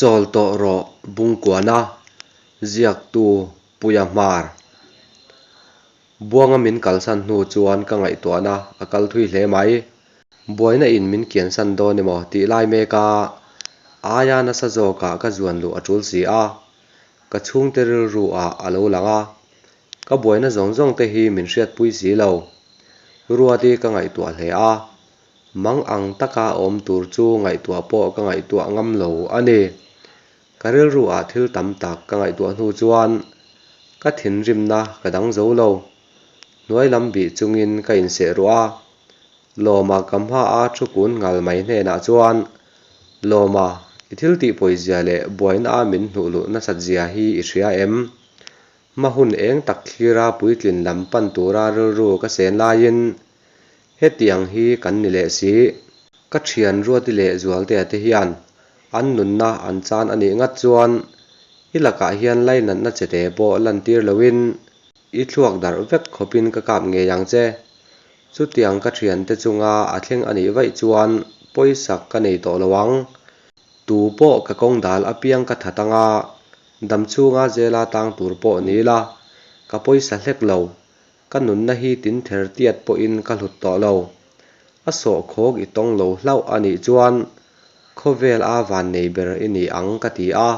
Chawl tawh rawh Bungkuana, ziaktu Puia Hmar. Buanga min kalsan hnu chuan ka ngaihtuahna a kal thui hle mai. Buaina in min kiansan dawn emaw tih lai mek a, aia nasa zawkah ka zuan luh a tul si a, ka chhungte rilru ah a lo lang a, ka buaina zawng zawng te hi min hriatpui si lo. Ruati ka ngaihtuah hle a, Mang ang taka awm tur chu ngaihtuah pawh ka ngaihtuah ngam lo a ni. Ka rilru ah thil tam tak ka ngaihtuah hnu chuan ka thinrimna ka dang zo lo. Hnuai lam bih chungin ka inseh ruah a, Lawma ka hma a thu kun ngal mai hnenah chuan, Lawma, i thil tih pawizia leh buaina a min hnuh luh nasat zia hi i hria em? Hma hun eng tak thlira puitlin lam pan tura rilru ka sen laiin Hetiang hi kan ni leh si. Ka thian Ruati leh Zualtea te hian an nunna an chan a nih ngat chuan i lakah hian lainatna chete pawh lantir loin i thluak darh vek khawpin ka kap ngei ang che. Chutiang ka thiante chunga a thleng a nih vaih chuan pawisak ka nei tawh lo ang. Tu pawh ka kawng dal apiang ka that anga dam chhunga zela tang tur pawh ni ila ka pawisa hlek lo. Ka nunna hi tin ther tiat pawhin ka hlut tawh lo. A sawhkhawk i tawng lo hlauh a nih chuan khawvel a van nei ber i ni ang ka ti a.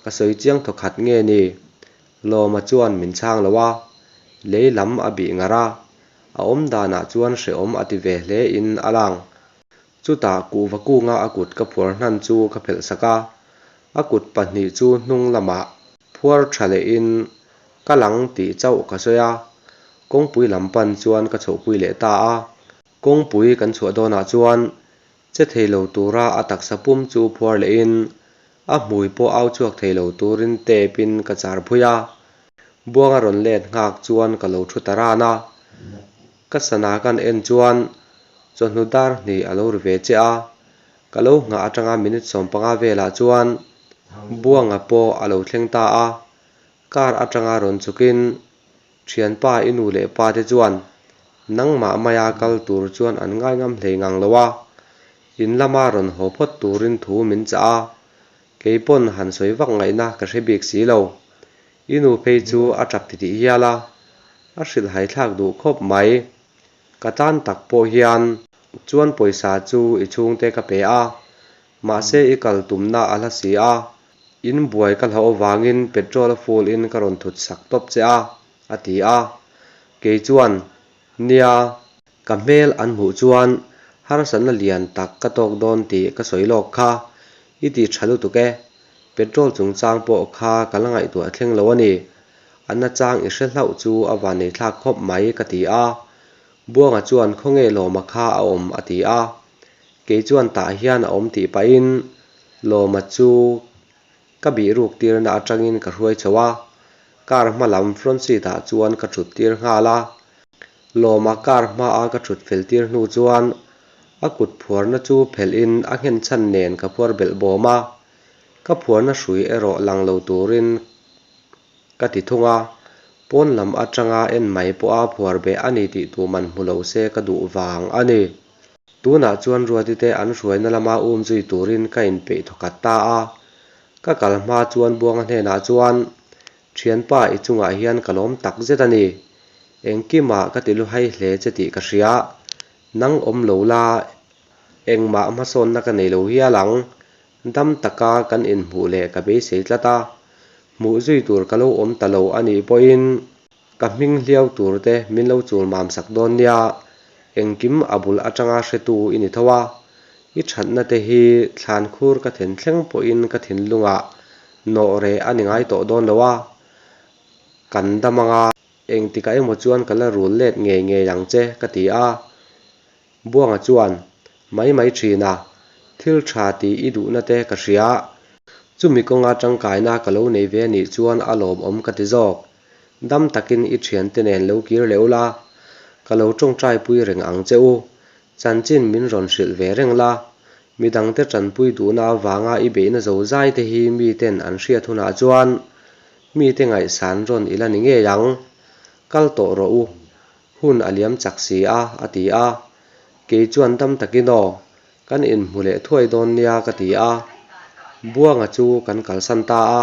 Ka sawi chiang thawkhat nge ni? Lawma chuan min chhang lo a, lei lam a bih ngar a, a awm danah chuan hrehawm a ti ve hle in a lang. Chutah kuhva kunga a kut ka phuar hnan chu ka phelh sak a, a kut pahnih chu hnung lamah phuar tha lehin Ka lang tih chauh ka sawi a, kawngpui lam pan chuan ka chhohpui leh ta a. Kawngpui kan chhuah dawnah chuan che thei lo tura a taksa pum chu phuar lehin a hmui pawh au chhuak thei lo turin tape in ka char phui a. Buanga rawn let nghak chuan ka lo thu ta ran a. Ka sana kan en chuan chawhnu dar hnih a lo ri ve che a, ka lo nghah atanga minute 15 velah chuan Buanga pawh a lo thleng ta a. Car atanga rawn chhukin thianpa i nu leh pa te chuan nangmah maia kal tur chuan an ngaingam hlei ngang lo a, in lama rawn haw phawt turin thu min chah a, kei pawn han sawi vak ngaihna ka hre bik si lo. I nu phei chu a tap titih hial a, a hrilh haithlak duh khawp mai. Ka tan tak pawh hian chuan pawisa chu i chhungte ka pe a, Mahse i kal tumna a hla si a, in buai ka hlauh avangin petrol a full in ka rawn thut sak tawp che a, a ti a. Kei chuan, Nia, ka hmel an hmuh chuan harsatna lian tak ka tawk dawn tih ka sawi lawk kha, i ti tha lutuk e, petrol chungchang pawh kha ka la ngaihtuah thleng lo a ni, a nachang i hre hlauh chu a vannei thlak khawp mai ka ti a. Buanga chuan khawnge Lawma kha a awm a ti a. Kei chuan tah hian a awm tih pahin Lawma chu ka bih ruk tirna atangin ka hruai chho a, car hma lam front seat ah chuan ka thut tir nghal a. Lawma car hma a ka thut fel tir hnu chuan a kut phuarna chu phelh in a nghen chhan nen ka phuar belh bawm a, ka phuarna hrui erawh lang lo turin Ka ti thung a, pawn lam atanga en mai pawha phuar beh a ni tih tu man hmu lo se ka duh vang a ni. Tunah chuan Ruati te an hruaina lama um zui turin ka inpeih thawkhat ta a, ka kal hma chuan Buanga hnenah chuan, Thianpa i chungah hian ka lawm tak zet a ni. Engkimah ka ti luhai hle che tih ka hria. Nang awm lo la, engmah hmasawnna ka nei lo hial ang. Dam taka kan inhmuh leh ka beisei tlat a, hmuh zui tur ka lo awm ta lo a nih pawhin ka hming hliau tur te min lo chul mam sak dawn nia, engkim a bul atanga hretu i ni tho a, i thatna te hi thlan khur ka then thleng pawhin ka thinlungah nawh reh a ni ngai tawh dawn lo a, kan dam anga engtikah emaw chuan ka la rul let ngei ngei ang che ka ti a. Buanga chuan, Mai mai thin a, thil tha tih i duhna te ka hria. Chumi kawnga tangkaina ka lo nei ve nih chuan a lawmawm ka ti zawk. Dam takin i thiante nen lo kir leh ula, ka lo tawngtai pui reng ang che u. Chanchin min rawn hrilh ve reng la, midangte tanpui duhna avanga i beihna zo zai te hi miten an hriat hunah chuan mite ngaihsan rawn i la ni ngei ang. Kal tawh rawh u, Hun a liam chak si a, a ti a. Kei chuan dam takin aw, kan inhmu leh thuai dawn nia ka ti a. Buanga chu kan kalsan ta a,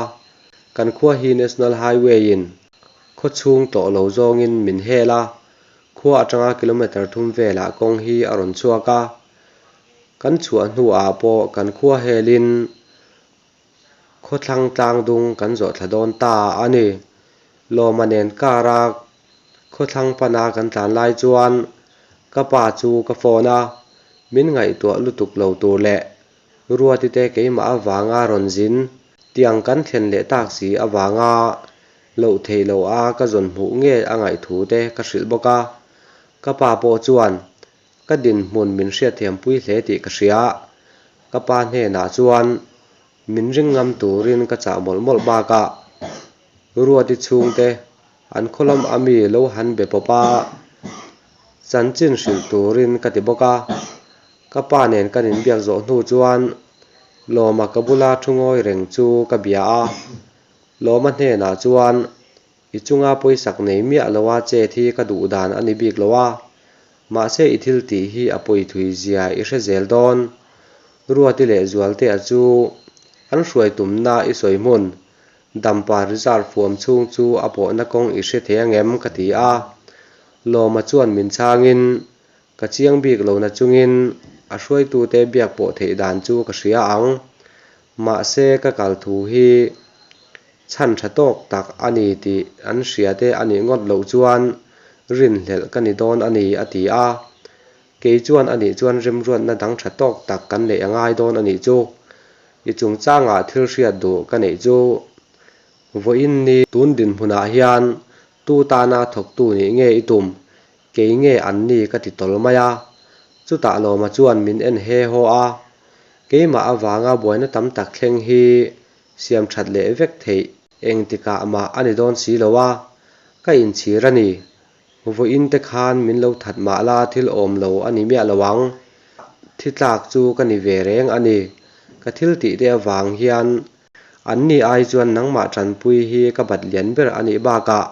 kan khua hi National Highway in khaw chhung tlawh lo zawngin min hel a, khua atanga kilometre thum velah kawng hi a rawn chhuak a, kan chhuah hnuah pawh kan khua helin Khawthlang tlangdung kan zawh thla dawn ta a ni. Lawma nen car-a khawthlang pana kan tlan lai chuan ka pa chu ka phone a, min ngaihtuah lutuk lo tur leh Ruati te keimah avanga rawn zin tiang kan thlen leh tak si avanga loh theih loh a ka zawn hmuh nge a ngaih thu te ka hrilh bawk a. Ka pa pawh chuan Ka dinhmun min hriatthiampui hle tih ka hria. Ka pa hnenah chuan min ring ngam turin ka chah mawlh mawlh bakah Ruati chhungte an khaw lam a mi lo han be pawp a, chanchin hrilh turin ka ti bawk a. Ka pa nen kan inbiak zawh hnu chuan Lawma ka bula thu ngawi reng chu ka bia a. Lawma hnenah chuan I chunga pawisak nei miah loa chet hi ka duh dan a ni bik lo a, mahse i thil tih hi a pawi thui zia i hre zel dawn. Ruati leh Zualtea chu an hruai tumna i sawi hmun, Dampa Reserve huam chhung chu a pawhna kawng i hre thei angem ka ti a. Lawma chuan min chhangin, Ka chiang bik lo na chungin a hruaitute biak pawh theih dan chu ka hria ang. Mahse ka kal thu hi chhan tha tawk tak a ni tih an hria te a nih ngawt loh chuan rinhlelh ka ni dawn a ni a ti a. Kei chuan a nih chuan remruatna dang tha tawk tak kan neih a ngai dawn a nih chu. I chungchangah thil hriat duh ka neih chu vawiin ni tun dinhmunah hian tu tana thawktu nih nge i tum Kei nge an ni ka ti tawl mai a, chutah Lawma chuan min en he haw a, keimah avanga buaina tam tak thleng hi siam that leh vek theih engtikah mah a ni dawn si lo a, ka inchhir a ni. Vawiin te khan min lo that mah la thil awm lo a ni miah lo ang. Thi tlak chu ka ni ve reng a ni. Ka thil tih te avang hian An ni ai chuan nangmah tanpui hi ka bat lian ber a nih bakah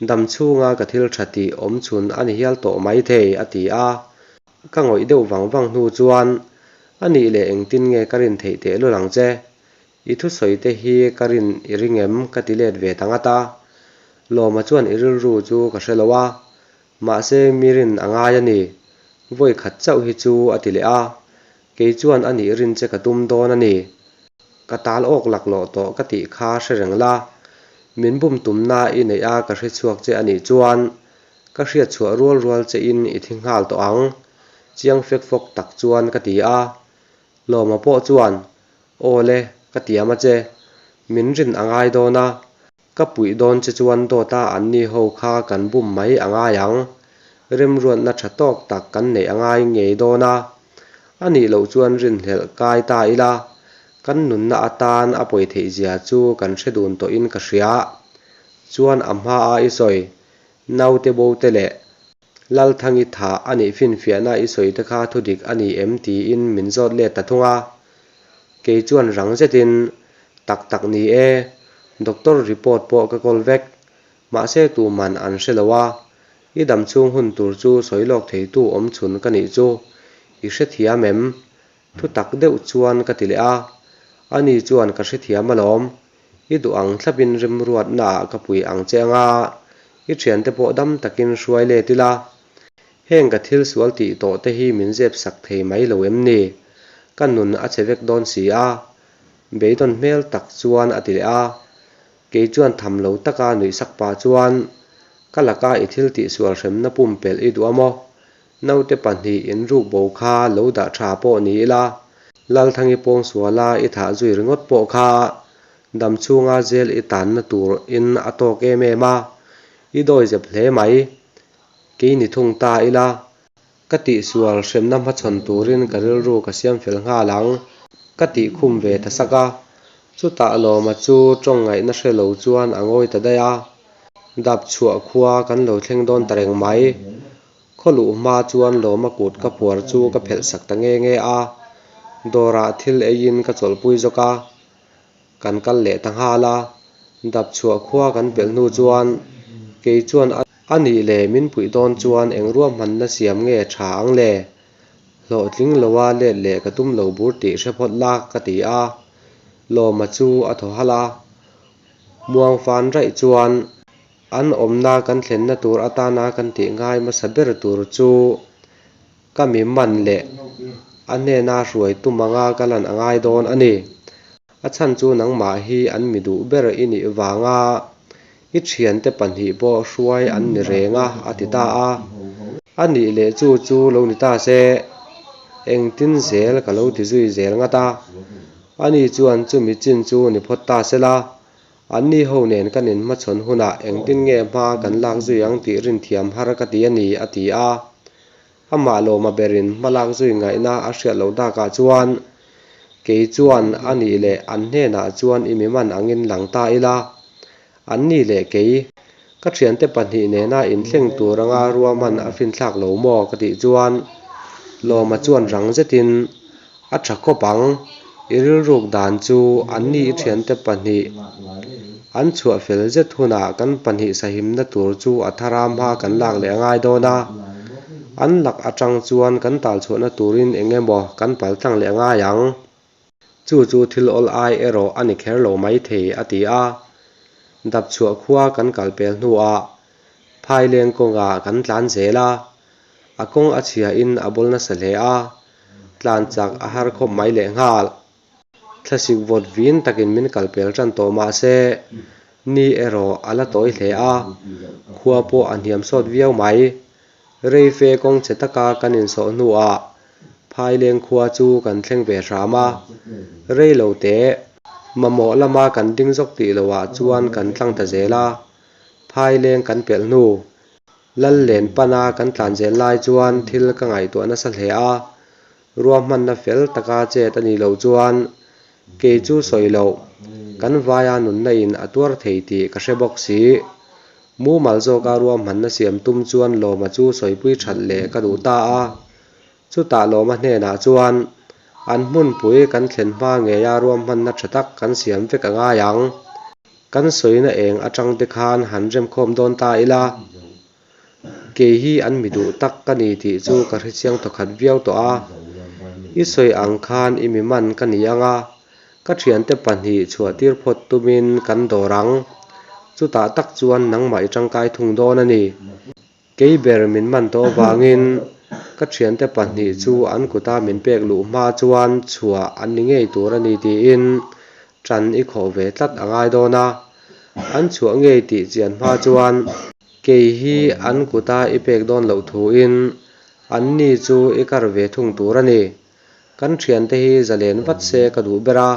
dam chhunga ka thil tha tih awm chhun a ni hial tawh mai thei, a ti a. Ka ngawih deuh vang vang hnu chuan, A nih leh engtin nge ka rin theih tehlul ang che? I thusawi te hi ka rin i ring em? ka ti let ve ta ngat a. Lawma chuan i rilru chu ka hre lo a, mahse mi rin a ngai a ni. Vawi khat chauh hi chu a ti leh a. Kei chuan a nih rin che ka tum dawn a ni. Ka tal awk laklawh tawh ka tih kha hre reng la. Min bum tumna i neih a ka hre chhuak che a nih chuan ka hriat chhuah rual rual che in i thi nghal tawh ang. Chiang fek fawk tak chuan ka ti a. Lawma pawh chuan, Aw le, ka tiam a che. Min rin a ngai dawn a. Ka puih dawn che chuan dawta anni ho kha kan bum mai a ngai ang. Remruatna tha tawk tak kan neih a ngai ngei dawn a. A nih loh chuan rinhlelh kai ta ila, kan nunna atan a pawi theih zia chu kan hre dun tawhin ka hria. Chuan a hmaa i sawi, naute bo te leh Lalthangi thah a nih finfiahna i sawi te kha thudik a ni em tiin min zawt let ta thung a. Kei chuan rang zetin, Tak tak ni e, doctor report pawh ka call vek, mahse tuman an hre lo a, i dam chhung hun tur chu sawi lawk theitu awm chhun ka nih chu, i hrethiam em? Thu tak deuh chuan ka ti leh a, ani chuan ka hrethiam alawm, i duh ang thlapin rimruatnaah ka pui ang che anga, i thiante pawh dam takin hruai let ila, heng ka thil sual tih tawh te hi min zep sak thei mai lo em ni? Ka nun a che vek dawn si a, beidawn hmel tak chuan a ti leh a, kei chuan tham lo taka nuih sak pah chuan, Ka laka i thil tihsual hremna pumpelh i duh a maw? Naute pahnih in ruk bo kha lo dah tha pawh ni ila, Lalthangi pawngsuala i thah zui ringawt pawh kha dam chhunga zel i tanna tur in a tawk em em a, i dawi zep hle mai. Kei ni thung ta ila, ka tihsual hremna hmachhawn turin ka rilru ka siam fel nghal ang, ka tih khum ve ta sak a. Chutah Lawma chu tawng ngaihna hre lo chuan a ngawi ta daih a, dap chhuah khua kan lo thleng dawn ta reng mai. Khaw luh hma chuan Lawma kut ka phuar chu ka phelh sak ta nge nge a, dawrah thil eiin ka chawlhpui zawk a, kan kal leh ta nghal a, dap chhuah khua kan pelh hnu chuan kei chuan a nih leh min puih dawn chuan eng ruahmanna siam nge tha ang le? Hlawhtling loa let leh ka tum lo bur tih hre phawt la ka ti a. Lawma chu a thaw halh a, muang fan raih chuan an awmna kan thlenna tur atana kan tih ngai hmasa ber tur chu ka mi man leh a hnena hruai tum anga ka lan a ngai dawn a ni. A chhan chu nangmah hi an mi duh ber i nih vanga i thiante pahnih pawh hruai an ni reng a, a ti ta a. A nih leh chu chu lo ni ta se, engtin zel ka lo ti zui zel ngat a. Ani chuan chumi chin chu ni phawt ta se la, anni ho nen kan inhmachhawn hunah engtin nge hma kan lak zui ang tih rinthiam har ka ti a ni, a ti a. Amah lawma berin hma lak zui ngaihna a hriat loh dakah chuan kei chuan a nih leh an hnenah chuan i mi man angin lang ta ila, an ni leh kei ka thiante pahnih nena inthleng tur anga ruahman a finthlak lo maw ka tih chuan Lawma chuan rang zetin a tha khawp ang, i rilruk dan chu an ni i thiante pahnih an chhuah fel zet hunah kan pahnih sahimna tur chu a thara hma kan lak leh a ngai dawn a, an lak atang chuan kan tal chhuahna turin eng emaw kan pal tlang leh a ngai ang. Chu chu thil awl ai erawh a ni kher lo mai thei, a ti a. Dapchhuah khua kan kal pel hnuah Phaileng kawngah kan tlan zel a, a kawng a chhiain a bawl nasa hle a, tlan chak a har khawp mai lehnghal. Thlasik vawt vin takin min kal pel tan tawh mah se, ni erawh a la tawi hle a, khua pawh a hniam sawt viau mai. Reife kawng chhe taka kan insawh hnuah Phaileng khua chu kan thleng ve hram a, rei lo teh mamawh lama kan ding zawk tih loah chuan kan tlang ta zel a, Phaileng kan pelh hnu Lallen pana kan tlan zel lai chuan thil ka ngaihtuah nasa hle a, ruahmanna fel taka chet a nih loh chuan kei chu sawi loh kan vaia nunna in a tuar thei tih ka hre bawk si. Mumal zawka ruahmanna siam tum chuan Lawma chu sawipui that leh ka duh ta a. Chutah Lawma hnenah chuan an hmunpui kan thlen hma ngeia ruahmanna tha tak kan siam vek a ngai ang. Kan sawina eng atang te khan han remkhawm dawn ta ila, kei hi an mi duh tak ka ni tih chu ka hrechiang thawkhat viau tawh a. I sawi ang khan i mi man ka ni ang a, ka thiante pahnih chhuah tir phawt tumin kan dawr ang. Chutah tak chuan nangmah i tangkai thung dawn a ni. Kei ber min man tawh avangin ka thiante pahnih chu an kuta min pek luh hma chuan chhuah an ni ngei tur a ni tiin tan i khawh ve tlat a ngai dawn a, an chhuah ngei tih chian hma chuan kei hi an kuta i pek dawn loh thuin an ni chu i kar ve thung tur a ni. Kan thiante hi zalen vat se ka duh ber a,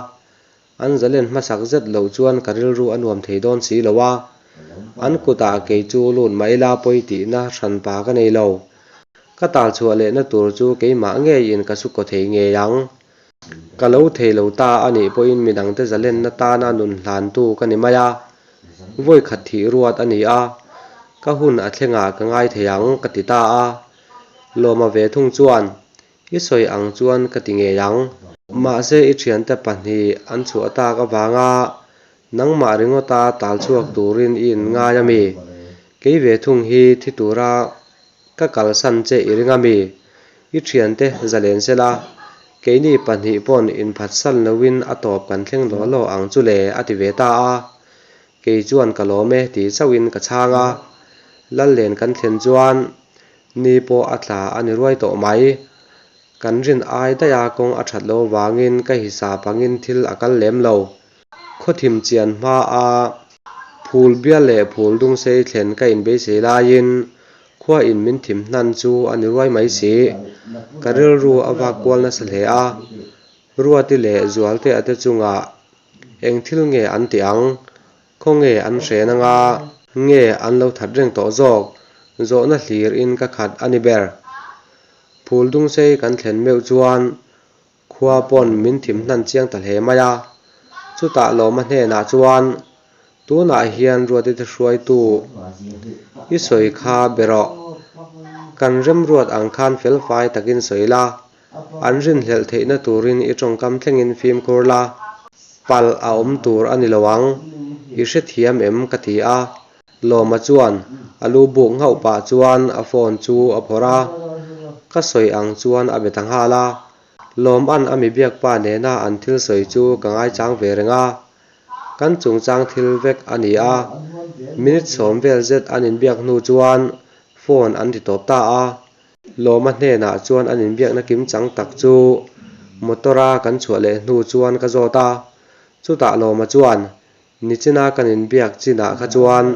An zalen hmasak zet loh chuan ka rilru a nuam thei dawn si lo a, an kutah kei chu lut mah ila pawi tihna hranpa ka nei lo. Ka tal chhuah lehna tur chu keimah ngeiin ka su kaw thei ngei ang. Ka lo thei lo ta a nih pawhin midangte zalenna tana nun hlantu ka ni mai a, vawi khat thih ruat a ni a, ka hun a thlengah ka ngai thei ang ka ti ta a. Lawma ve thung chuan I sawi ang chuan ka ti ngei ang. Mahse i thiante pahnih an chhuah tak avanga nangmah ringawta tal chhuak turin i inngai a mi? Kei ve thung hi thi tura ka kalsan che i ring a mi? I thiante zalen sela, keini pahnih pawn inphatsan loin a tawp kan thleng law law ang chu le a ti ve ta a. Kei chuan ka lawm e ti chauhin ka chhang a. Lallen kan thlen chuan Ni pawh a tla a ni ruai tawh mai. Kan rin ai daih a kawng a that lo vangin ka hisap angin thil a kal lem lo. Khawthim chian hma a phul bial leh phul dung sei thlen ka inbeisei laiin khua in min thim hnan chu a ni ruai mai si. Ka rilru a vak kual nasa hle a. Ruati leh Zualtea te chungah eng thil nge an tih ang? Khawnge an hren anga nge an lo that reng tawh zawk? Zawhna hlir in ka khat a ni ber. Phul dungsei kan thlen meuh chuan khua pawn min thim hnan chiang ta hle mai a. Chutah Lawma hnenah chuan tunah hian Ruatite hruaitu i sawi kha be rawh. Kan remruat ang khan felfai takin sawi la, An rinhlelh theihna turin i tawngkam thlengin fimkhur la, palh a awm tur a ni lo ang, i hrethiam em? ka ti a. Lawma chuan a lu buk nghauh pah chuan a phone chu a phawrh a, ka sawi ang chuan a be ta nghal a. Lawma'n a mi biak pa nena an thil sawi chu ka ngaichang ve reng a, kan chungchang thil vek a ni a. Minute sawm vel zet an inbiak hnu chuan phone an ti tawp ta a. Lawma hnenah chuan an inbiakna kimchang tak chu motor a kan chhuah leh hnu chuan ka zawt a. Chutah Lawma chuan, Nichina kan inbiak chinah kha chuan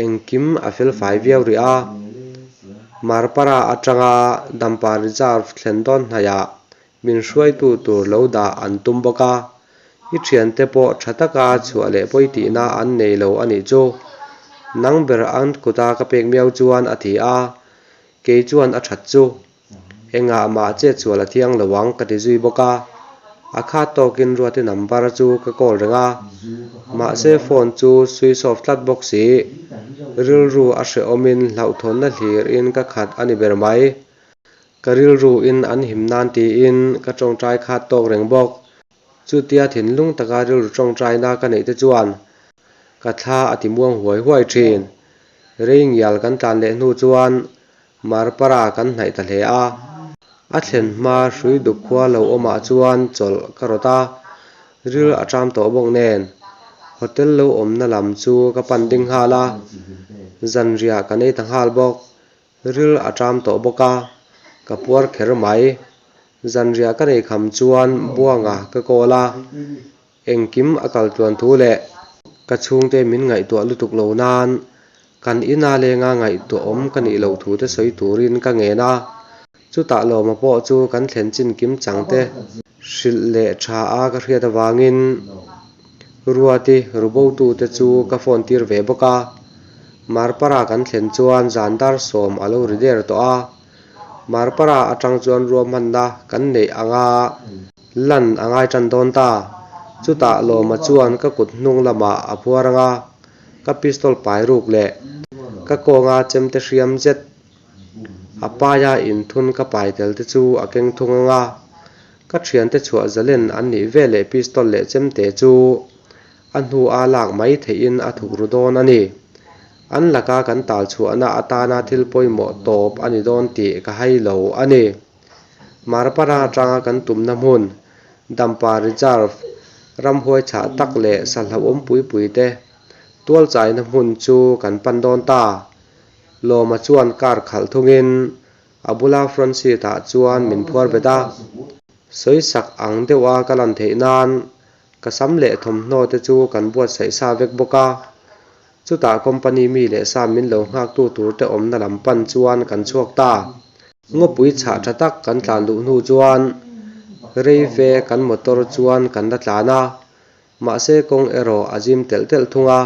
Engkim a felfai viau rih a, Marpara atanga Dampa Reserve thlen dawn hnaihah min hruaitu tur lo dah an tum bawk a, i thiante pawh tha taka chhuah leh pawi tihna an nei lo a nih chu. Nang ber an kuta ka pek miau chuan a ti a, kei chuan a that chu. Engah mah chetsual a thiang lo ang ka ti zui bawk a, a khat tawkin Ruati number chu ka call reng a, mahse phone chu switch off tlat bawk si. Rilru a hrehawmin hlauhthawnna hlirin ka khat a ni ber mai. Ka rilruin an him nan tiin ka tawngtai khat tawk reng bawk. Chutia thinlung taka rilru tawngtaina ka neih te chuan ka thla a ti muang huai huai thin. Rei ngial kan tlan leh hnu chuan Marpara kan hnaih ta hle a. A thlen hma hrui duk khua lo awmah chuan chawlh ka rawt a, ril a ṭam tawh bawk nen hotel lo awmna lam chu ka pan ding nghal a, zanriah ka nei ta nghal bawk. Ril a ṭam tawh bawk a, ka puar kher mai. Zanriah ka nei kham chuan Buanga ka call a, engkim a kal tluan thu leh ka chhungte min ngaihtuah lutuk lo nan kan ina lenga ngaihtuahawm ka nih loh thu te sawi turin ka ngen a. Chutah Lawma pawh chu kan thlen chin kim chang te hrilh leh tha a ka hriat avangin Ruati rubotute chu ka phone tir ve bawk a. Marpara kan thlen chuan zan dar sawm a lo ri der tawh a. Marpara atang chuan ruahmanna kan neih anga lan a ngai tan dawn ta. Chutah Lawma chuan ka kut hnung lamah a phuar anga ka pistol pai ruk leh ka kawnga chemte hriam zet A paia inthun ka pai tel te chu a keng thung ang a, ka thiante chhuah zalen an nih veleh pistol leh chemte chu a hnu a lak mai theihin a thuk ru dawn a ni. An laka kan tal chhuahna atana thil pawimawh tawp a ni dawn tih ka hai lo a ni. Marpara atanga kan tumna hmun, Dampa Reserve, ramhuai chhah tak leh sahlauhawm pui pui te tualchaina hmun chu kan pan dawn ta. Lawma chuan car khalh thungin a bula front seat ah chuan min phuar bet a. Sawi sak ang deuha ka lan theih nan ka sam leh thawmhnaw te chu kan buatsaih sa vek bawk a. Chutah company mi leh sa min lo nghaktu tur te awmna lam pan chuan kan chhuak ta. Ngawpui chhah tha tak kan tlan luh hnu chuan rei fe kan motor chuan kan la tlan a. Mahse kawng erawh a zim telh telh thung a,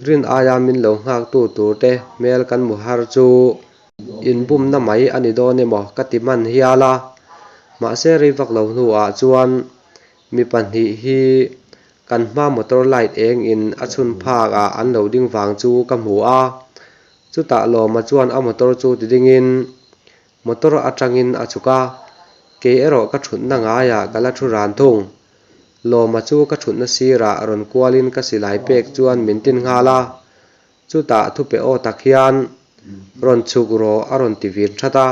rin aia min lo nghaktu turte hmel kan hmu har chu inbumna mai a ni dawn emaw ka ti hman hial a. Mahse rei vak lo hnuah chuan mi pahnih hi kan hma motor light eng in a chhun phak ah an lo ding vang chu ka hmu a. Chutah Lawma chuan a motor chu ti dingin motor atangin a chhuk a, kei erawh ka thutna ngaiah ka la thu ran thung. Lawma chu ka thutna sirah rawn kualin ka silai pek chuan min tin nghal a, chutah thupe aw tak hian rawn chhuk rawh a rawn ti vir that a.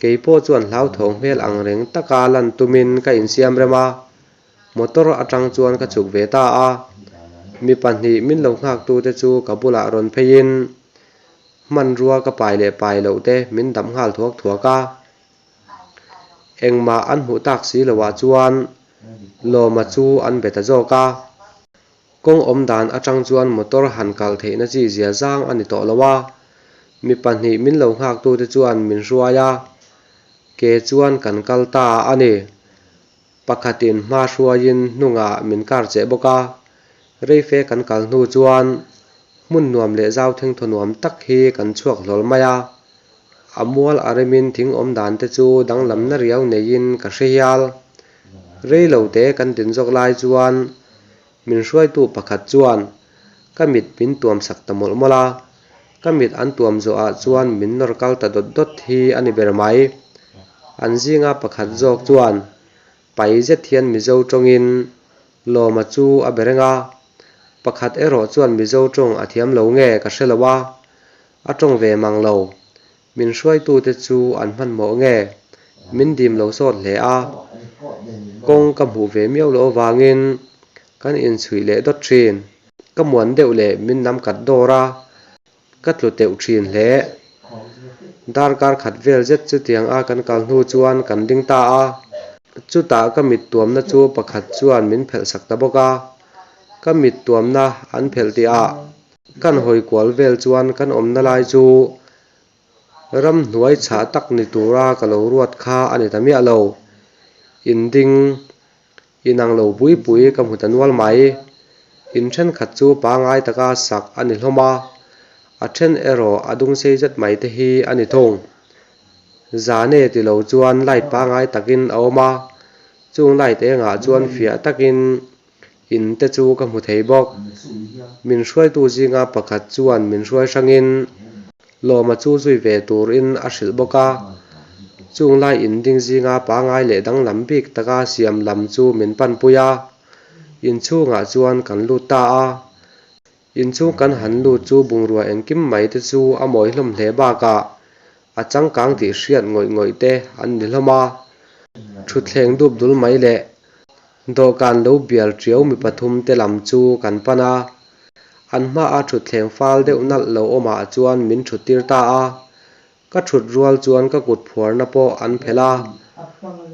Kei pawh chuan hlauthawng hmel ang reng taka lan tumin ka insiam rem a, motor atang chuan ka chhuk ve ta a. Mi pahnih min lo nghaktute chu ka bulah rawn pheiin hmanrua ka pai leh pai loh te min dam nghal thuak thuak a. Engmah an hmuh tak si loah chuan Lawma chu an be ta zawk a. Kawng awm dan atang chuan motor han kal theihna chi zia zang a ni tawh lo a. Mi pahnih min lo nghaktute chuan min hruai a, ke chuan kan kal ta a ni. Pakhatin hma hruaiin hnungah min kar cheh bawk a. Reife kan kal hnu chuan hmun nuam leh zau thengthaw nuam tak hi kan chhuak hlawl mai a. A mual a remin thing awm dan te chu danglamna riau neiin ka hre hial. Rei lo te kan din zawk lai chuan min hruaitu pakhat chuan ka mit min tuam sak ta mawlh mawlh a, ka mit an tuam zawhah chuan min nawr kal ta dawt dawt hi a ni ber mai. An zinga pakhat zawk chuan pai zet hian Mizo tawngin Lawma chu a be reng a, pakhat erawh chuan Mizo tawng a thiam lo nge ka hre lo a, A tawng ve mang lo. Min hruaitute chu an hmanhmawh nge? Min dim lo sawt hle a, kawng ka hmuh ve miau loh avangin kan inchhuih leh dawt thin. Ka muan deuh leh min nam kat dawr a, ka tlu teuh thin hle. Darkar khat vel zet chutiang a kan kal hnu chuan kan ding ta a, chutah ka mit tuamna chu pakhat chuan min phelh sak ta bawk a, ka mit tuamna an phelh tihah kan hawi kual vel chuan kan awmna lai chu Ramhnuai chhah tak ni tura ka lo ruat kha a ni ta miah lo. In ding, inang lo pui pui ka hmu ta nual mai. In thenkhat chu pangai taka sak a ni hlawm a, a then erawh a dung sei zet mai te hi a ni thung. Zane ti lo chuan light pangai takin a awm a, chung light engah chuan fiah takin In te chu ka hmu thei bawk. Min hruaitu zinga pakhat chuan min hruai hrangin Lawma chu zui ve turin a hrilh bawk a. Chung lai in ding zinga pangai leh danglam bik taka siam lam chu min panpui a. Inchhungah chuan kan lut ta a. Inchhung kan han lut chu bungrua engkim mai te chu a mawi hlawm hle bakah a changkang tih hriat ngawih ngawih te an ni hlawm a. Thutthleng dup dul mai leh Dawhkan lo bial tiau mi pathum te lam chu kan pan a, an hmaah thutthleng fal deuh nalh lo awmah chuan min thut tir ta a, ka thut rual chuan ka kut phuarna pawh an phelh a,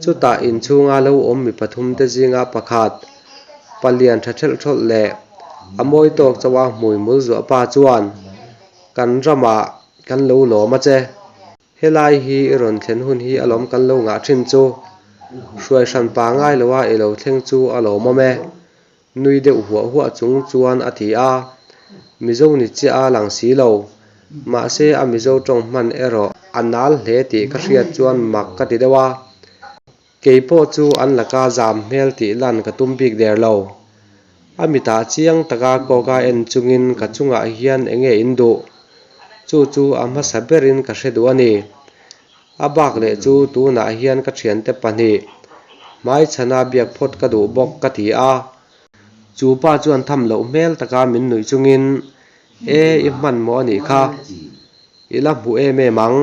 chutah inchhunga lo awm mi pathum te zinga pakhat, palian tha thelh thawlh leh a mawi tawk chauh a hmui mul zuah pa chuan kan ramah kan lo lawm a che. Helai hi i rawn thlen hun hi alawm kan lo ngah thin chu. Hruai hran pa ngai lo a i lo thleng chu a lawmawm e. Nui deuh huah huah chung chuan a ti a. Mizo ni chiah a lang si lo. Mahse a Mizo tawng hman erawh a nal hle tih ka hriat chuan mak ka ti deuh a. Kei pawh chu an laka zam hmel tih lan ka tum bik der lo. A mitah chiang taka kawka en chungin ka chungah hian enge in duh? Chu chu a hmasa berin ka hre duh a ni. A bak leh chu tunah hian ka thiante pahnih hmaichhana biak phawt ka duh bawk ka ti a. Chu pa chuan tham loh hmel taka min nuih chungin, E, i hmanhmawh a nih kha. I la hmu em em ang.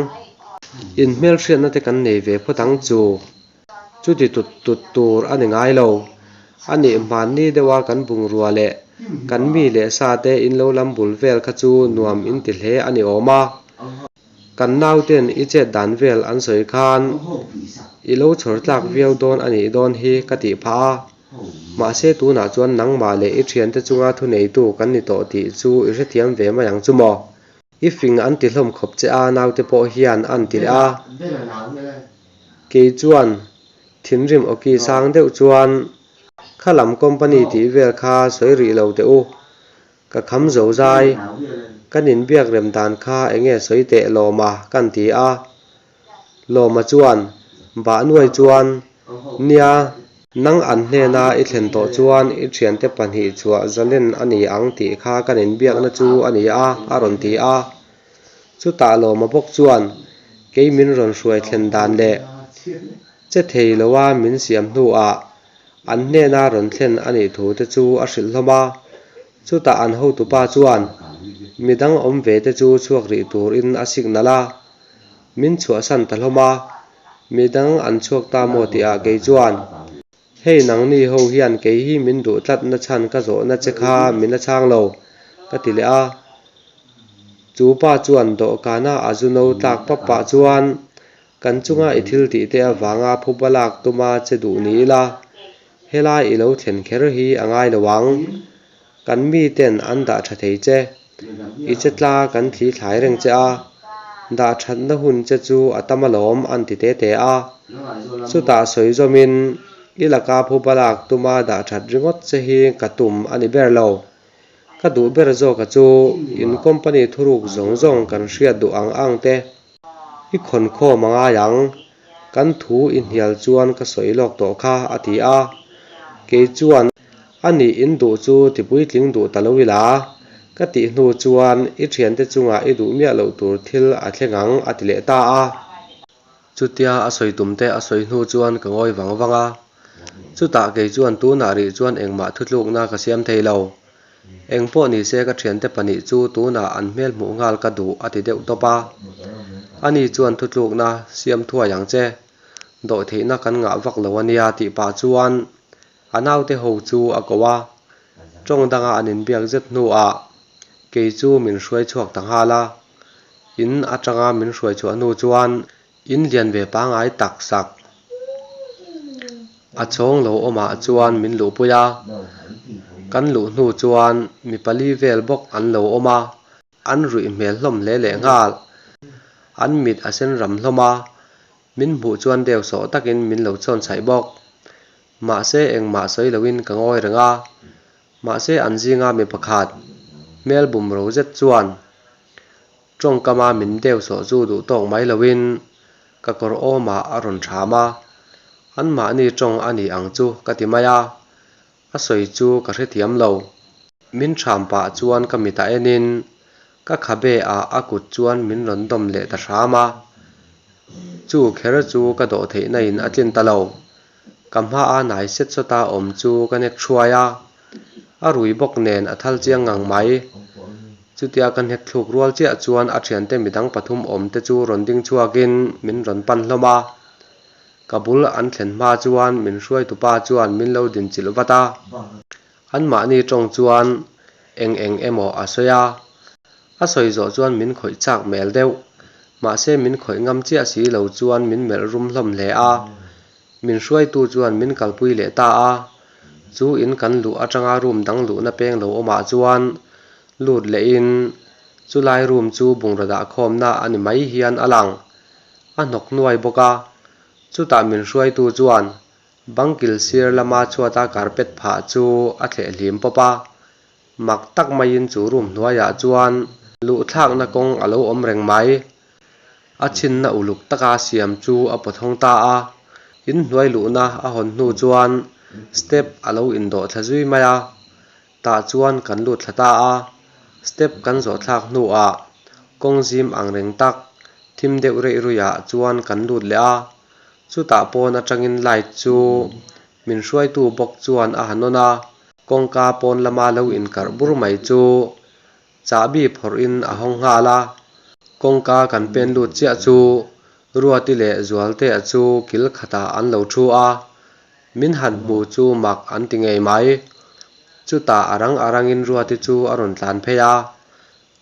In hmelhriatna te kan nei ve phawt ang chu. Chuti tut tut tur a ni ngai lo. A nih hmanni deuha kan bungrua leh kan mi leh sa te in lo lam bul vel kha chu nuam in ti hle a ni awm a. Kan nauten i chet dan vel an sawi khan i lo chhawr tlak viau dawn a nih dawn hi ka tih phah a. Mahse tunah chuan nangmah leh i thiante chunga thuneitu kan ni tawh tih chu i hrethiam ve mai ang chu maw? I fing an ti hlawm khawp che a, naute pawh hian an ti leh a. Kei chuan thinrim awki sang deuh chuan kha lam company tih vel kha sawi rih lo teh u. Ka kham zo zai, kan inbiak rem dan kha enge sawi teh Lawma kan ti a. Lawma chuan, Bah nuai chuan, Nia, nang an hnena i thlen tawh chuan i thiante pahnih chhuah zalen a ni ang tih kha kan inbiakna chu a ni a, a rawn ti a. Chutah Lawma bawk chuan, Kei min rawn hruai thlen dan leh che thei loa min siam hnuah an hnena rawn thlen a nih thu te chu a hrilh hlawm a. Chutah an hotupa chuan, Midang awm ve te chu chhuak rih turin a signal a. Min chhuahsan ta hlawm a, midang an chhuak ta maw tihah kei chuan, Hei nangni ho hian kei hi min duh tlat na chhan ka zawhna che kha min la chhang lo, ka ti leh a. Chu pa chuan dawhkana a zu no tlak pap pah chuan, Kan chunga i thil tih te avanga phuba lak tuma che duh ni ila, helai i lo thlen kher hi a ngai lo ang. Kan miten an dah tha thei che. I che tla kan thli thlai reng che a, dah thatna hun che chu a tam alawm an ti te te a. Chutah sawi zawmin i laka phuba lak tuma dah that ringawt che hi ka tum a ni ber lo. Ka duh ber zawka chu in company thuruk zawng zawng kan hriat duh ang ang te i khawn khawm a ngai ang. Kan thu i hnial chuan ka sawi lawk tawh kha a ti a. Kei chuan A nih in duh chu ti puitling duh ta lo ila, ka tih hnu chuan i thiante chungah i duh miah loh tur thil a thleng ang a ti leh ta a. Chutia a sawi tum te a sawi hnu chuan ka ngawi vang vang a, chutah kei chuan tunah rih chuan engmah thutlukna ka siam thei lo. Eng pawh ni se ka thiante pahnih chu tunah an hmel hmuh nghal ka duh a ti deuh tawp a. Ani chuan thutlukna siam thuai ang che. Dawhtheihna kan ngah vak lo a nia tih pah chuan a naute ho chu a ko a, tawng danga an inbiak zet hnuah kei chu min hruai chhuak ta nghal a. In atanga min hruai chhuah hnu chuan in lian ve pangai tak sak a chhawng lo awmah chuan min luhpui a, kan luh hnu chuan mi pali vel bawk an lo awm a. An ruih hmel hlawm hle leh nghal. An mit a sen ram hlawm a, min hmuh chuan deuh sawh takin min lo chhawn chhaih bawk. Mahse engmah sawi loin ka ngawi reng a, mahse an zinga mi pakhat hmel bumro zet chuan tawngkama min deuh sawh chu duh tawk mai loin ka kawr awmah a rawn ṭham a, anmahni tawng a ni ang chu ka ti mai a. A sawi chu ka hrethiam lo. Min ṭham pah chuan ka mitah enin ka khabe ah a kut chuan min rawn dawm leh ta hram a. Chu kher chu ka dawh theihna in a tlin ta lo. Ka hma a hnai set sawta awm chu ka hnek thuai a. A rui bawk nen a thal chiang ngang mai. Chutia ka hnek thluk rual chiah chuan a thiante midang pathum awm te chu rawn ding chhuakin min rawn pan hlawm a. Ka bul an thlen hma chuan min hruaitupa chuan min lo dinchilh vat a, anmahni tawng chuan eng eng emaw a sawi a, a sawi zawh chuan min khawih chak hmel deuh, mahse min khawih ngam chiah si lo chuan min melh rum hlawm hle a, min hruaitu chuan min kalpui leh ta a, chu in kan luh atanga room dang luhna peng lo awmah chuan lut lehin chulai room chu bungraw dahkhawmna a ni mai hian a lang. A hnawk nuai bawk a, chutah min hruaitu chuan bangkil sir lama chhuata carpet phah chu a thleh hlim pawp a, mak tak maiin chu room hnuaiah chuan luhthlakna kawng a lo awm reng mai. A chhinna uluk taka siam chu a pawthawng ta a, inhnuai luhna a hawn hnu chuan step a lo indawh thla zui mai a, Tah chuan kan lut thla ta a, step kan zawh thlak hnuah kawng zim ang reng tak thim deuh reih ruihah chuan kan lut leh a, chutah pawn atangin light chu min hruaitu bawk chuan a han on a, kawngka pawn lama lo inkarh bur mai chu chahbi phawrhin a hawng nghal a, kawngka kan pen lut chiah chu Ruati leh Zualtea chu kil khatah an lo thu a, Min han hmu chu mak an ti ngei mai. Chutah a rang a rangin Ruati chu a rawn tlan phei a,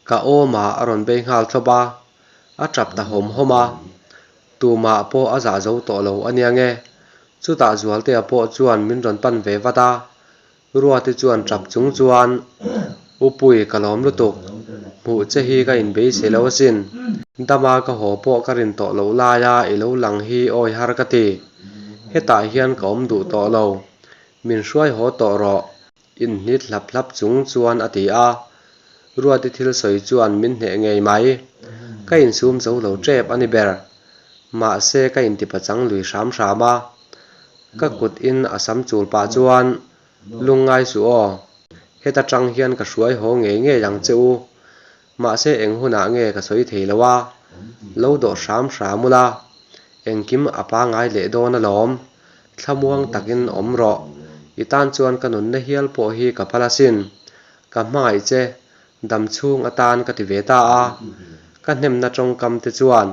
ka awmah a rawn bei nghal thlawp a, a tap ta hawm hawm a. Tumah pawh a zah zo tawh lo a nia nge. Chutah Zualtea pawh chuan min rawn pan ve vat a, Ruati chuan tap chung chuan, U Pui, ka lawm lutuk. Hmuh che hi ka inbeisei lo asin. Dama ka haw pawh ka rin tawh loh laia i lo lang hi awi har ka ti. Hetah hian ka awm duh tawh lo. Min hruai haw tawh rawh, inhnit hlap hlap chung chuan a ti a. Ruati thil sawi chuan min hneh ngei mai. Ka insum zo lo tep a ni ber. Mahse ka intipachang lui hram hram a. Ka kut in a sam chul pah chuan, Lungngai suh aw, heta tang hian ka hruai haw ngei ngei ang che u. Mahse eng hunah nge ka sawi thei lo a, lo dawh hram hram ula, engkim a pangai leh dawn alawm, thlamuang takin awm rawh, i tan chuan ka nunna hial pawh hi ka phal asin, ka hmangaih che, dam chhung atan ka ti ve ta a, ka hnemna tawngkam te chuan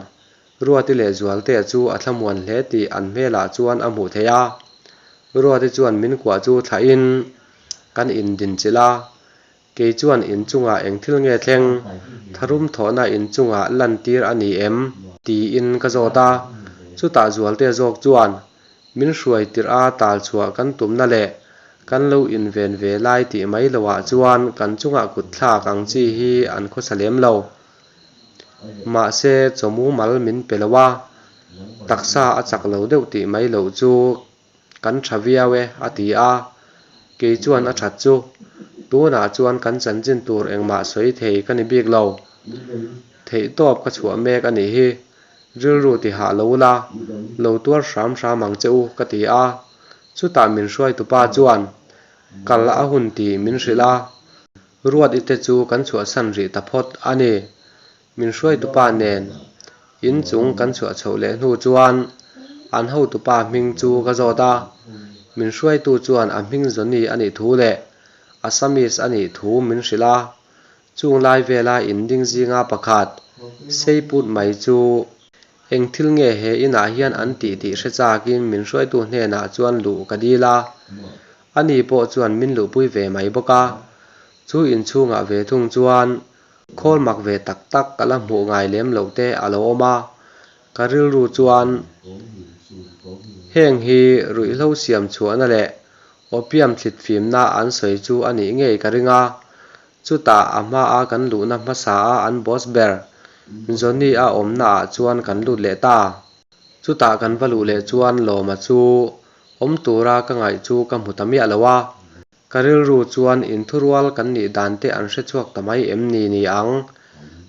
Ruati leh Zualtea chu a thlamuan hle tih an hmelah chuan a hmuh theih a. Ruati chuan min kuah chu thlahin kan indinchilh a, kei chuan inchungah eng thil nge thleng, tharum thawhna inchungah lantir a ni em? Tiin ka zawt a. Chutah Zualtea zawk chuan min hruai tirh a tal chhuah kan tumna leh kan lo inven ve lai tih mai loah chuan kan chungah kut thlak ang chi hi an khawsa lem lo. Mahse, chaw mumal min pe lo a, taksa a chak lo deuh tih mai loh chu kan tha viau e, a ti a. Kei chuan a that chu, tunah chuan kan chanchin tur engmah sawi thei ka ni bik lo. Theihtawp ka chhuah mek a nih hi, rilru ti hah lo la, lo tuar hram hram ang che u, ka ti a. Chutah min hruaitupa chuan kal a hun tih min hrilh a. Ruat i te chu kan chhuahsan rih ta phawt a ni. Min hruaitupa nen in chung kan chhuah chhoh leh hnu chuan an hotupa hming chu ka zawt a, min hruaitu chuan a hming Johnny a nih thu leh Assamese a nih thu min hrilh a. Chung lai vela in ding zinga pakhat Seiput mai chu. Eng thil nge he inah hian an tih tih hre chakin min hruaitu hnenah chuan luh ka dil a. Ani pawh chuan min luhpui ve mai bawk a. Chu inchhungah ve thung chuan khawl mak ve tak tak ka la hmuh ngai lem loh te a lo awm a. Ka rilru chuan heng hi ruihhlo siam chhuahna leh opium thlit fimna an sawi chu a nih ngei ka ring a. Chutah a hmaa kan luhna hmasa a an boss ber Johnny-a awmna ah chuan kan lut leh ta. Chutah kan va luh leh chuan Lawma chu awm tura ka ngaih chu ka hmu ta miah lo a. Ka rilru chuan inthurual kan nih dan te an hre chhuak ta mai em ni ni ang?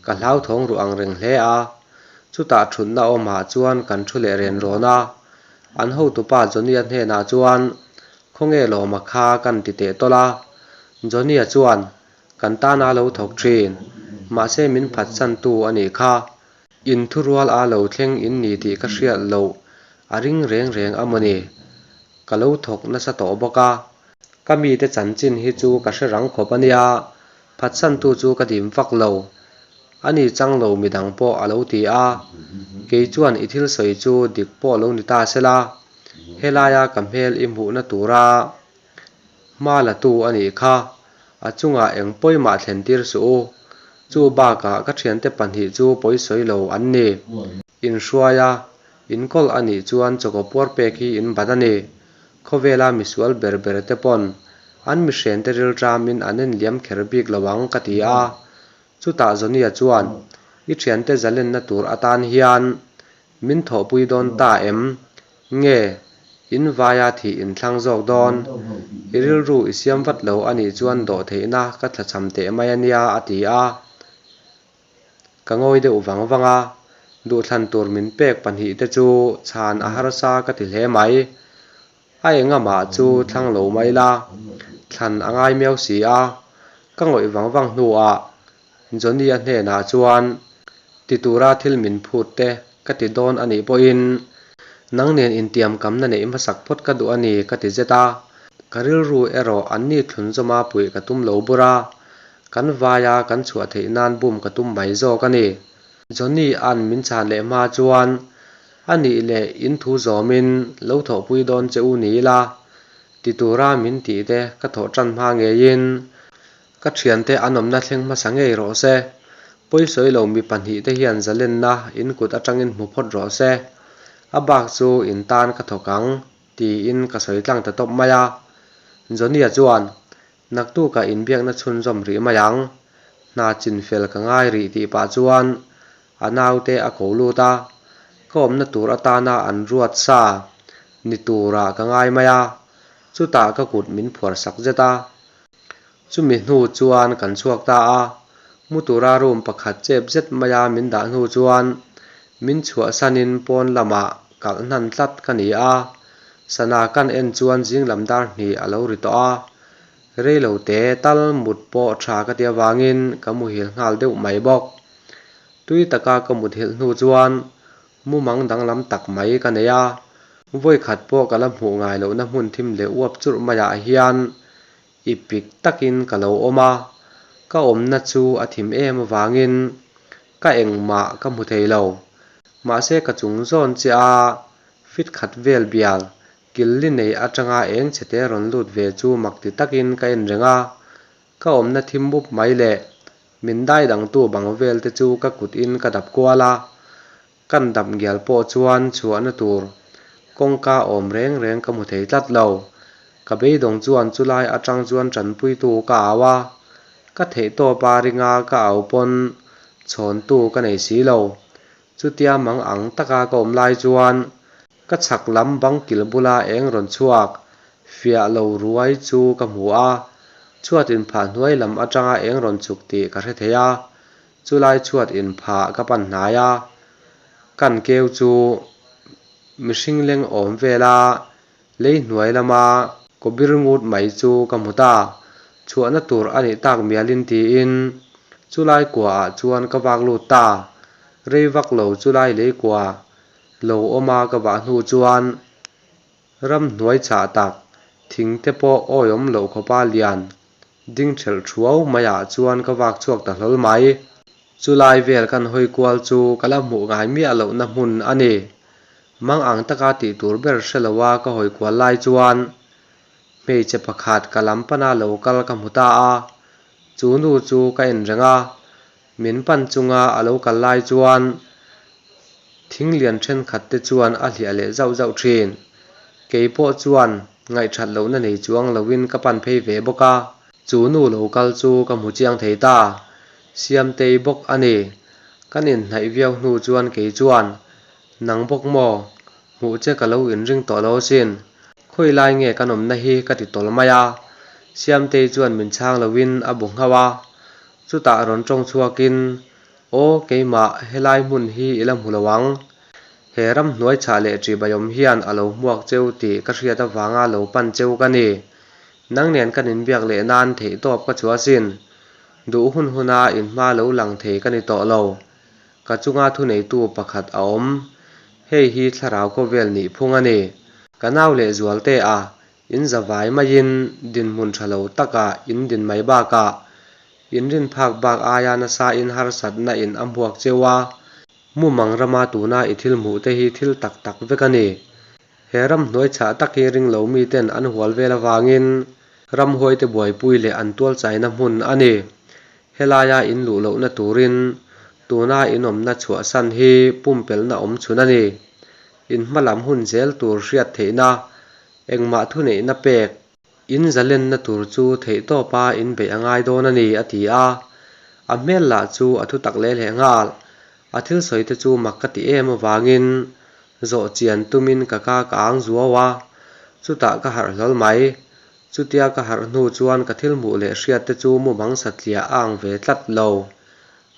Ka hlauthawng ruh ang reng hle a. Chutah thutna awmah chuan kan thu leh ren rawn a. An hotupa Johnny-a hnenah chuan, Khawnge Lawma kha kan ti teh tawlh a. Johnny-a chuan, Kan tana lo thawk thin, mahse min phatsantu a nih kha. Inthurual a lo thleng in ni tih ka hriat loh a ring reng reng a maw ni? Ka lo thawk nasa tawh bawk a. Ka mite chanchin hi chu ka hre rang khawp a nia, phatsantu chu ka dim vak lo. A ni chang lo midang pawh a lo ti a. Kei chuan i thil sawi chu dik pawh lo ni ta sela, helaia ka hmel i hmuhna tura Hma la tu a nih kha, a chungah eng pawimah thlen tir suh u. Chu bakah ka thiante pahnih chu pawisawi lo an ni. Inhruai a, inkawl a nih chuan chawkaw puar pek hi in bat a ni. Khawvela misual ber ber te pawn an mihrente rilṭamin an enliam kher bik lo ang ka ti a. Chutah Johnny-a chuan, I thiante zalenna tur atan hian Min thawhpui dawn ta em? Nge, in vaia thih in thlang zawk dawn? I rilru i siam vat lo a nih chuan dawh theihna ka thlachham teh mai a nia, a ti a. Ka ngawi deuh vang vang a, duhthlan tur min pek pahnihte chu chhan a harsa ka ti hle mai. A engamah chu thlang lo mai la, thlan a ngai miau si a. Ka ngawih vang vang hnuah Johnny-a hnenah chuan ti tura thil min phut te ka ti dawn a nih pawhin nang nen intiamkamna neih hmasak phawt ka duh a ni ka ti zet a, ka rilru erawh anni thlun zawma puih ka tum lo bur a, kan vaia kan chhuah theih nan bum ka tum mai zawk a ni. Johnny-a'n min chhan leh hma chuan a nih leh in thu zawmin lo thawhpui dawn che u ni ila ti tura min tih te ka thawh tan hma ngeiin Ka thiante an awmna thleng hmasa ngei rawh se. Pawisawi lo mi pahnihte hian zalenna in kut atangin hmu phawt rawh se. A bak chu in tan ka thawk ang, tiin ka sawi tlang ta tawp mai a. Johnny-a chuan, Naktukah inbiakna chhunzawm rih mai ang. Hna chinfel ka ngai rih tih pah chuan a naute a ko lut a. Ka awmna tur atana an ruat sa ni turah ka ngai mai a. Chutah ka kut min phuar sak zet a. Chumi hnu chuan kan chhuak ta a, mu tura room pakhat chep zet maia min dah hnu chuan min chhuahsanin pawn lamah kalh hnan tlat ka ni a, sana kan en chuan zing lam dar hnih a lo ri tawh a, reilo te tal mut pawh tha ka ti avangin ka muhil nghal deuh mai bawk. Tui taka ka muthilh hnu chuan Mumang danglam tak mai ka nei a, vawikhat pawh ka la hmuh ngai lohna hmun thim leh uap churh maiah hian i pik takin ka lo awm a, ka awmna chu a thim em avangin ka engmah ka hmu thei lo. Mahse ka chung zawn chiah a, fit khat vel bial kil li nei atanga eng chhete rawn lut ve chu mak ti takin ka en reng a, ka awmna thim mup mai leh Min dai dangtu bang vel te chu ka kut in ka dap kual a, kan dap ngial pawh chuan chhuahna tur kawngka awm reng reng ka hmu thei tlat lo. Ka beidawng chuan chulai atang chuan tanpuitu ka au a, ka theihtawp a ringa ka au pawn chhawntu ka nei si lo. Chutia mang ang taka ka awm lai chuan ka chhak lam bang kil bula eng rawn chhuak fiah lo ruai chu ka hmu a, chhuat inphah hnuai lam atanga eng rawn chhuk tih ka hre thei a, chulai chhuat inphah ka pan hnai a, kan keu chu mihring leng awm vela lei hnuai lama kawbir ngut mai chu ka hmu ta, chhuahna tur a nih tak mialin tiin chulai kuaah chuan ka vak lut ta, rei vak lo chulai lei kua lo awma ka vah hnu chuan Ramhnuai chhah tak, thing te pawh awiawm loh khawpa lian ding thelh thuau maiah chuan ka vak chhuak ta hlawl mai. Chulai vel kan hawi kual chu ka la hmuh ngai miah lohna hmun a ni. Mang ang taka tih tur ber hre loa ka hawi kual lai chuan hmeichhe pakhat ka lam pana lo kal ka hmu ta a. Chu nu chu ka en reng a, min pan chunga a lo kal lai chuan thing lian thenkhat te chuan a hliah leh zauh zauh thin. Kei pawh chuan ngaihthat lohna nei chuang loin ka pan phei ve bawk a. Chu nu lo kal chu ka hmu chiang thei ta, Siamtei bawk a ni. Kan inhnaih viau hnu chuan kei chuan, Nang bawk maw? Hmuh che ka lo inring tawh lo asin. Khawi lai nge kan awmna hi ka ti tawl mai a. Siamtei chuan min chhang loin a bu nghauh a. Chutah rawn tawng chhuakin, Aw keimah, helai hmun hi i la hmu lo ang. He ramhnuai chhah leh ṭihbaiawm hian a lo hmuak cheu tih ka hriat avanga lo pan cheu ka ni. Nang nen kan inbiak leh nan theihtawp ka chhuah asin. Duh hun huna inhma lo lang thei ka ni tawh lo. Ka chunga thuneitu pakhat a awm. Hei hi thlarau khawvel nih phung a ni. Ka nau leh Zualte a, in za vai maiin dinhmun tha lo takah in din mai bakah in rin phak bak aia nasa in harsatna in a hmuak cheu a. Mumang rama tuna i thil hmuh te hi thil tak tak vek a ni. He ramhnuai chhah tak hi ringlo miten an hual vel avangin ramhuaite buaipui leh an tualchaina hmun a ni. Helaia in luh lohna turin tuna in awmna chhuahsan hi pumpelhna awm chhun a ni. In hmalam hun zel tur hriat theihna, engmah thuneihna pek, in zalenna tur chu theihtawpa in beih a ngai dawn a ni, a ti a. A hmel lah chu a thu tak leh leh nghal. A thil sawi te chu mak ka ti em avangin zawh chian tumin ka ka ka ang zuau a, chutah ka harh hlawl mai. Chutia ka harh hnu chuan ka thil hmuh leh hriat te chu mumang satliah a ang ve tlat lo.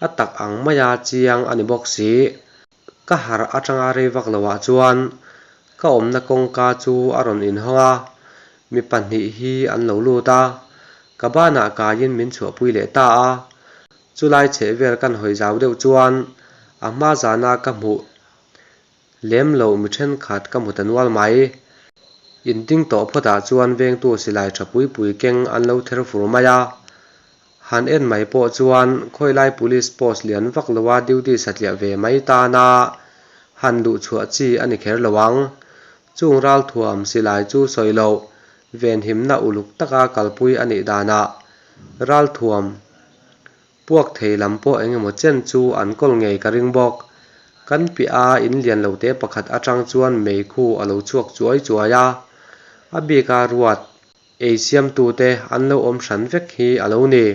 A tak ang maia chiang a ni bawk si. Ka harh atanga rei vak loah chuan ka awmna kawngka chu a rawn inhawng a, mi pahnih hi an lo lut a, ka banah kaiin min chhuahpui leh ta a. Chulai chheh vel kan hawi zau deuh chuan a hma zana ka hmuh lem loh mi thenkhat ka hmu ta nual mai. Inting tawh phawtah chuan vengtu silai tha pui pui keng an lo ther fur mai a. Han en mai pawh chuan khawilai police post lian vak loa duty satliah ve mai tana han luh chhuah chi a ni kher lo ang. Chung ralthuam silai chu sawi loh venhimna uluk taka kalpui a nih danah ralthuam puak thei lam pawh eng emaw chen chu an kawl ngei ka ring bawk. Kan piah a in lian lo te pakhat atang chuan meikhu a lo chhuak chuai chuai a, a bika ruat Ei siamtute an lo awm hran vek hi a lo ni.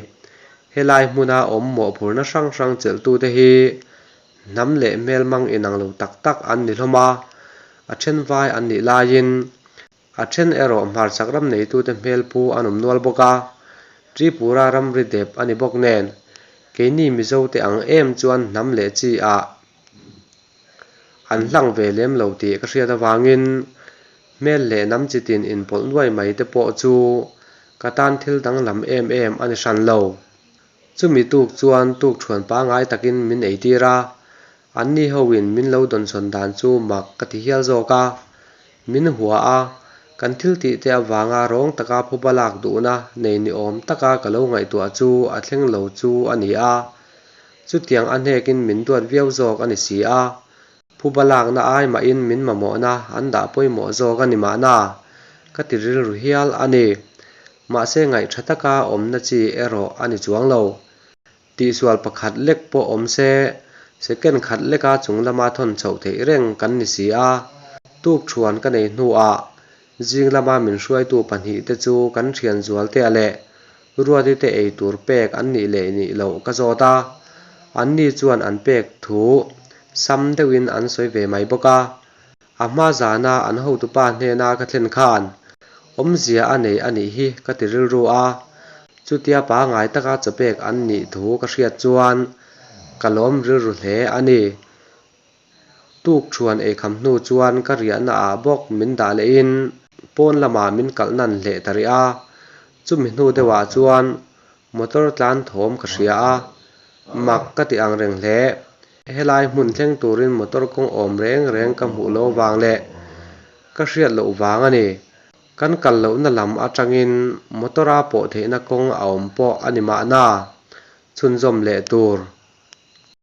Helai hmuna awm mawhphurhna hrang hrang chelhtute hi hnam leh hmelmang inang lo tak tak an ni hlawm a, a then vai an nih laiin a then erawh hmarchhak ram neitute hmelpu an awm nual bawk a, Tripura ramri dep a ni bawk nen keini Mizote ang em chuan hnam leh chi ah an hlang ve lem lo tih ka hriat avangin Hmel leh hnam chitin inpawlh nuai mai te pawh chu ka tan thil danglam em em a ni hran lo. Chumi tuk chuan tuk thuan pangai takin min eitir a, anni hoin min lo dawnsawn dan chu mak ka ti hial zawk a. Min hua a, kan thil tih te avanga rawng taka phuba lak duhna nei ni awm taka ka lo ngaihtuah chu a thleng lo chu a ni a. Chutiang a hnekin min duat viau zawk a ni si a, Phuba lakna ai mahin min mamawhna an dah pawimawh zawk a ni mahna, ka ti rilru hial a ni. Mahse ngaih tha taka awmna chi erawh a ni chuang lo. Tihsual pakhat lek pawh awm se, second khat leka chung lama thawn chhoh theih reng kan ni si a. Tuk thuan ka nei hnuah zing lama min hruaitu pahnihte chu kan thian Zualtea leh Ruati te ei tur pek an nih leh nih loh ka zawt a, anni chuan an pek thu sam deuhin an sawi ve mai bawk a. A hma zana an hotupa hnena ka thlen khan awmzia a nei a nih hi ka ti rilru a, chutia pangai taka chawpek an nih thu ka hriat chuan ka lawm rilru hle a ni. Tuk thuan eikham hnu chuan ka riahna ah bawk min dah lehin pawn lamah min kalh nan hleh ta rih a, chumi hnu deuhah chuan motor tlan thawm ka hria a, mak ka ti ang reng hle. Helai hmun thleng turin motor kawng awm reng reng ka hmuh lo vang leh ka hriat loh vang a ni. Kan kal lohna lam atangin motor-a pawh theihna kawng a awm pawh a ni mahna, chhunzawm leh tur.